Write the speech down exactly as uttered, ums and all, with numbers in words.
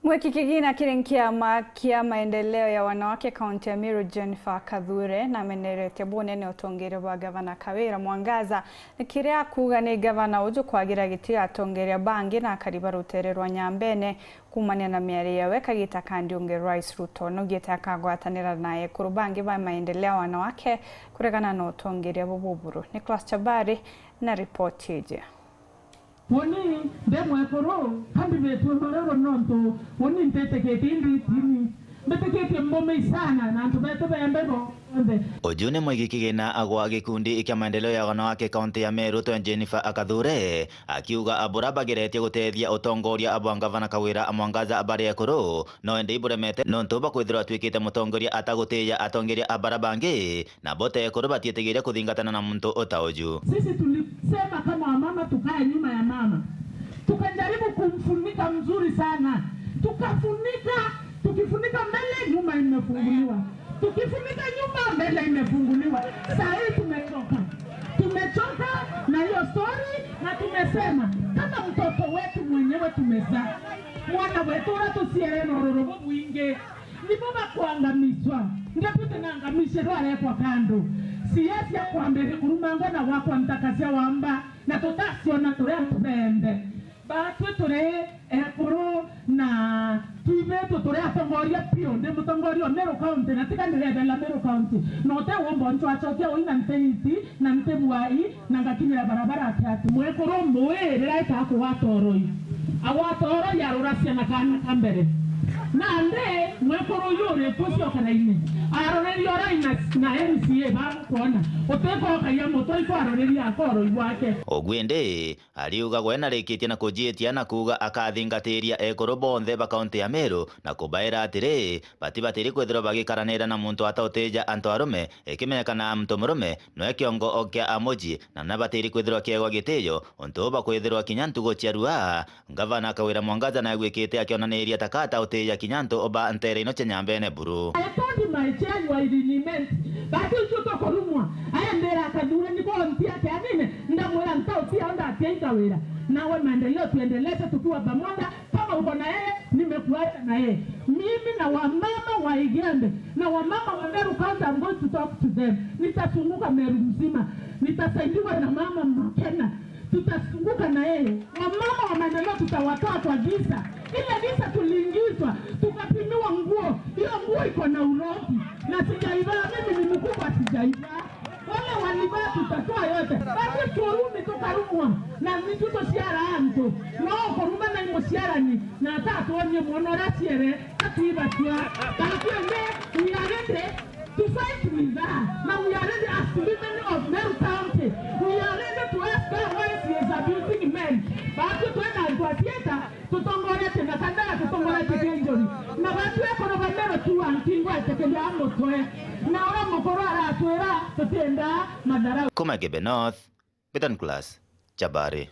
Mweki kigina kiri nkiama kia maendeleo ya wanawake kaunti ya Meru, Jennifer Kathure, nameneretie bunene utongeria bwa gavana Kawira Mwangaza, na kiria akuuga ni gavana uju kwagira giti atongeria bangi na akari ba rutere rwa Nyambene kumania na miario yawe kagita ka ndiunge Rais Ruto. Naugite akagwatanira na ekuru bangi ba maendeleo ya wanawake kuregana na utongeria bu buburu. Nicholas Chabari na ripoti iji. Uni ndi mwekuru, ka mbibitue maruru nontu uni ntitikitie indi itini. Mbitikitie mbumei sana na antu betu bembe bonthe. Uju ni Mwiki Kigina agwa gikundi kia maendeleo ya wanawake kaunti ya Meru, twe Jennifer Akathure, akiuga abura bageretie gutethia utongoria bwa gavana Kawira Mwangaza bari ekuru, no indi iburemete nontu bakwithirwa atwikite mutongoria atagutiia atongeria a bara bangi, na bote ekuru batietigiria kuthingatana na muntu uta uju. Sisi tulisema kama wamama tukae nyuma ya mama. Tukajaribu kumfunika mzuri sana. Tukafunika, tukifunika mbele, nyuma imefunguliwa. Tukifunika nyuma, mbele imefunguliwa. Saa hii tumechoka. Tumechoka na hiyo story na tumesema kama mtoto wetu mwenyewe tumezaa, mwana wetu uria tuciere na ururu bubwingi, nibo bakwangamizwa. Ndio tutinangamicirwe arekwa kando. Siasa kwambiriria kurumangwa na gwakwa ntaka cia wamba, na tutaciona turi antu benthe. Batwi turi ekuru na twibitwe turi atongoria piu. Ndi mutongoria wa Meru County, na tiga ndirebela Meru County. Na uti womba uncoacokia ui na nti iti, na nti bwai, na ngakinyira barabara ati ati. Mwekuru mui riria aitaa kugwata urui, agwata urui aruracia na kaana ka mbere. Nandi mwekuru uyu uritwe ciokaraine, aroreria urai na, na M C A bamukwona, utikokagia mutwe ikwaroreria aka urui bwake. Ugu indi, ariuga gwe narikitie na kujiitia na kuuga akathingatiria ekuru bonthe ba kaunti ya Meru na kubaira atiri, batibatiri kwithirwa bagikaranira na muntu atautija antu arume, ikimenyekana muntu murume nwe kiongo kia amuji, na nabatiri kwithirwa kiegwa gitio, untu bakwithirwa kinya ntugu cia rua. Gavana Kawira Mwangaza naigwikite akionaniria ta kata utiia kinya antu ba ntere ino cia Nyambene buru. I told my chair, you are in immense. Basi ucio tokorumwa. Aya ndera Kathure niko ntia kianine, ndamwira ntautiia onda atia Kawira. Nawe maendeleo tuendeleze tukiwa pamoja. Kama uko na yeye, nimekuacha na yeye. Mimi na wamama wa Igembe na wamama wa Meru County, I'm going to talk to them. Nitazunguka Meru mzima. Nitasaidiwa na mama Makena. Tutazunguka na yeye. Wamama wa maendeleo tutawatoa kwa giza. Ile giza tuliingizwa, tukapimiwa nguo. Hiyo nguo iko na urogi. Na sijaivaa, mimi ni mkubwa, sijaivaa. Wale walivaa tutatoa yote. Basi tuurumi tukarumwa na mituto ciara antu. No kuruma na imuciarani na atatuonie mwana uria aciere atuibatua. Basi we, we are ready to fight with her. Now we are ready as women of Meru County. We are ready to ask her why she is abusing men. Batu twena antu a theater, tutongoretie na kandara, tutongoretie kinjuri. Na batu ekuru ba Meru tu antingwa etekeria mutwe. Na ura mukuru aratwira tutienda madharau. Kuma Gebe North, Betan Class, Chabari.